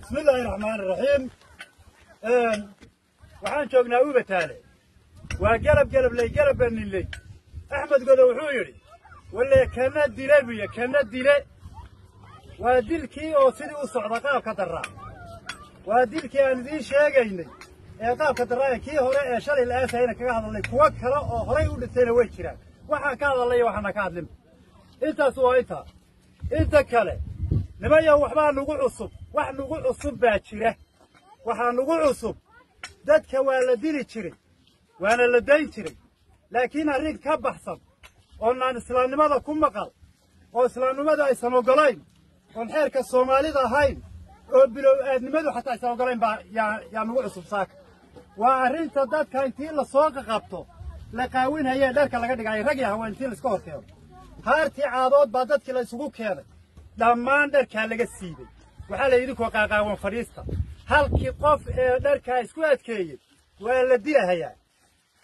Bismi illaahi raxmaani raxiim. Waxaan joognaa Ubataale, waa galab galabley, galab baniley. Axmed Godo wuxuu yidhi walle kana dile buye, kana dile. Waa dilkii oo sidii u socda qaabka darraa, waa dilkii aan idiin sheegaynay ee qaabka darraa. Kii hore ee shalay la aasayna kaga hadalnay, kuwo kale oo horay u dhintayna way jiraan. Waxaan ka hadalnay iyo waxaana ka hadlin, intaas waa intaa. Inta kale, nimanyow, waxbaa nagu cusub, wax nagu cusub baa jira. Waxaa nagu cusub, dadka waa la dili jiray waana la dayn jiray, laakiin arrin ka baxsan oonaan islaamnimada ku maqal, oo islaamnimada aysan oggolayn, oon xeerka Soomaalida ahayn, oo bilow aadnimadu xataa aysan oggolayn baa yaa nagu cusub saaka. Waa arrinta dadka intii lasoo qaqabto la qaawinhayee dharka laga dhigaayo, rag iyo haween intii laiska hor keeno. Haartii caadood baa dadkii la isugu keenay, dhammaan dharkaa laga siibay. Waxaa la idinkoo qaaqaawan fadhiista. Halkii qof ee dharkaa isku adkeeyey waa la dilahayaa,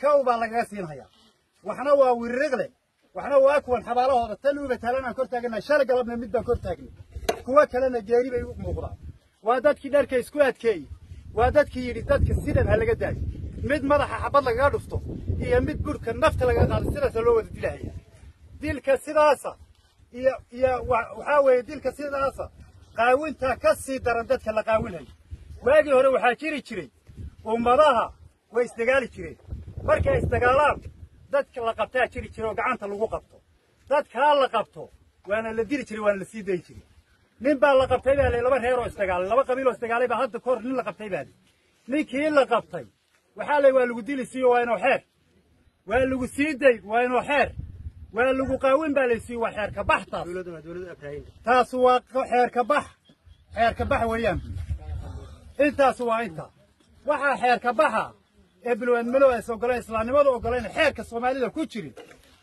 kow baa lagaga siinhayaa. Waxna waa wiririqle, waxna waa kuwan xabaalahooda. Tan Ubataalan aan kor taagannahay, shalay galabna mid baan kor taagnay, kuwo kalena geeri bay u muuqdaan. Waa dadkii dharka isku adkeeyey, waa dadkii yidhi dadka sidan ha laga daayo. Mid madaxa xabad lagaga dhufto iyo mid burhka nafta lagaga qaado, sidaasa loo wada dilahaya. Dilka sidaasa iyo waxaa weeye dilka sidaasa qaawintaa ka sii daran dadka la qaawinhayo. Waagii hore waxaa jiri jiray ummadaha way isdagaali jireen. Markay isdagaalaan dadka la qabtaa jiri jira oo gacanta lagu qabto. Dadkaa la qabto waana la dili jiray, waana la sii dayi jiray. Nin baa la qabtay baa lay, laba reer oo isdagaalay, laba qabiil oo isdagaalay baa hadda kahor nin la qabtay baa lay. Ninkii la qabtay waxaa lay waa lagu dili siiyo, waa inuu xeer, waa lagu sii day, waa inuu xeer, waa lagu qaawin baa laysiiyo, waa xeerka bax. Taas taas waa xeerka bax, xeerka bax weeyaan. Intaas waa inta. Waxaa xeerka baxa ee bilwaadnimadu aysan ogolayn, islaamnimadu ogolayn, xeerka Soomaalida ku jirin,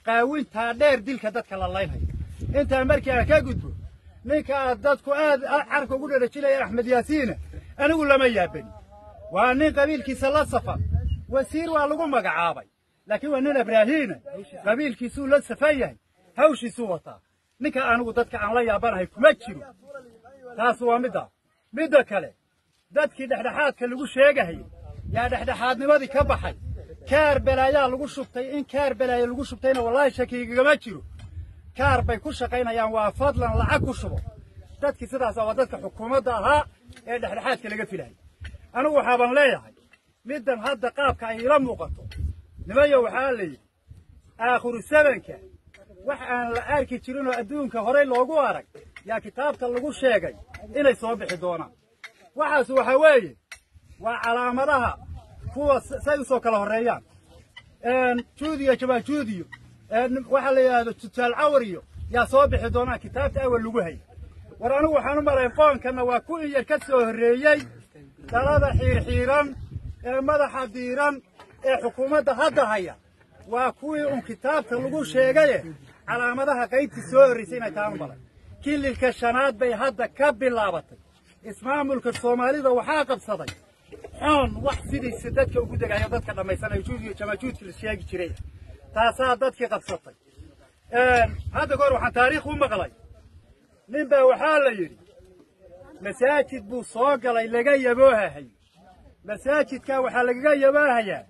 qaawintaa dheer, dilka dadka la laynhayo. Intaa markii aan ka gudbo, ninka aad dadku aad carka ugu dherajinaya, Axmed Yaasiina, anigu lama yaabani. Waa nin qabiilkiisa la safan, wasiir waa lagu magacaabay, laakiin waa nin Abraahiina, qabiilkiisuu la safan yahay, hawshiisuu wataa. Ninka anigu dadka aan la yaabanahay kuma jiro. Taas waa midda. Midda kale, dadkii dhexdhexaadka lagu sheegahayay yaa dhexdhexaadnimadii ka baxay. Kaar balaayaa lagu shubtay. In kaar balaayo lagu shubtayna wallaahi shakiigagama jiro. Kaar bay ku shaqaynayaan, waa fadlan lacag ku shubo. Dadkii sidaasa waa dadka xukuumadda ahaa ee dhexdhexaadka laga filayay. Anigu waxaaban leeyahay middan hadda qaabka ay ila muuqato, nimayo, waxaa la yidhi aakhiru sabanka wax aan la arki jirin oo adduunka horey loogu arag yaa kitaabta lagu sheegay inay soo bixi doonaan. Waxaas waxaa weeye waa calaamadaha kuwa say u soo kala horreeyaan, Juudiyo Jabaajuudiyo, waxaa la yidhahdo Tujaal Cawar iyo yaa soo bixi doonaan kitaabta awal lagu hayay. War anigu waxaan u malayn qoonkanna waa ku in yar ka soo horreeyey dhalada xiirxiiran ee madaxa diiran ee xukuumadda hadda haya. Waa kuwii un kitaabta lagu sheegaye calaamadaha qaybtii soo horraysay inay taan u malay. Kililka shanaad bay hadda ka bilaabatay. Ismaamulka Soomaalida waxaa qabsaday xoon wax sidiisa dadka ugu degayo, dadka dhammaysanayo, juudiyo jamaajuudka la sheegi jiray, taasaa dadkii qabsatay. Hadda kahor waxaan taariikh u maqlay, nin baa waxaa la yidhi masaajid buu soo galay laga yaboohahay. Masaajidkaa waxaa lagaga yaboohayaa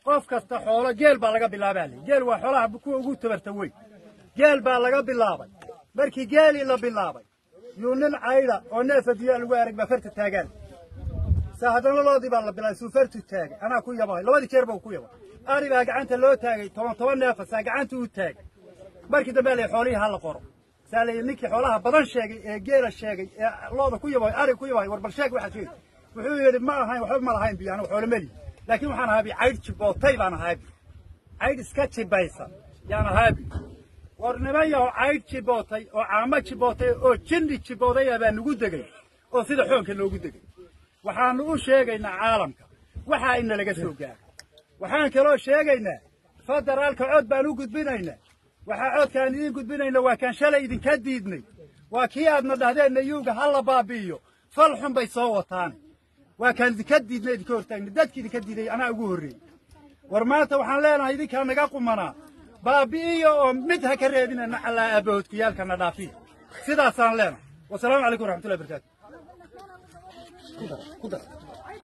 qof kasta xoolo, geel baa laga bilaabaa lay. Geel waa xoolaha kuwa ugu tabarta weyn, geel baa laga bilaabay. Markii geelii la bilaabay yuu nin caydha oo neef adduunyaa lagu arag baa farta taagaan. Saa haddana loodii baa la bilaabay, suu fartu taagay, anaa ku yabahay. Labadii jeer baa ku yabay. Ari baa gacanta loo taagay, 10 10 neefa saa gacanta u taagay. Markii dambe la xoolihii ha la qoro, saa la ninkii xoolaha badan sheegay ee geela sheegay ee looda ku yabahay, ari ku yabahay, war bal sheeg waxaad sheegay. Wuxuu yidhi ma ahayn, waxba ma lahayn biyo, anigu xoolo melihi, laakiin waxaan ahaa bi caydh jibootay baan ahaa bi, caydh iska jibaysan yaan ahaa bi. War niman yaho, caydh jibootay oo caamo jibootay oo jinni jibooday baa nagu degay oo sida xoonka loogu degay. Waxaanu u sheegaynaa caalamka waxaa ina laga soo gaaro. Waxaan kaloo sheegaynaa federaalka cod baan u gudbinaynaa. Waxaa codkaan idiin gudbinayna waa kaan shalay idinka diidnay, waa kii aadna dhahdeen nayuuga ha la baabi'iyo, fal xun bay soo wataan. Waa kaan idinka diidnay, idinka hortaagnay, dadki idinka diiday anaa ugu horreeyey. War maanta waxaan leenahay idinkaa naga qumanaa, baabi'iyo oo mid ha ka reebinana allaa aabahoodkuyaalkana dhaafiya. Sidaasaan leenahay. Wasalaamu calaykum waraxmatullahi barakaatu. Ku dar, ku dar.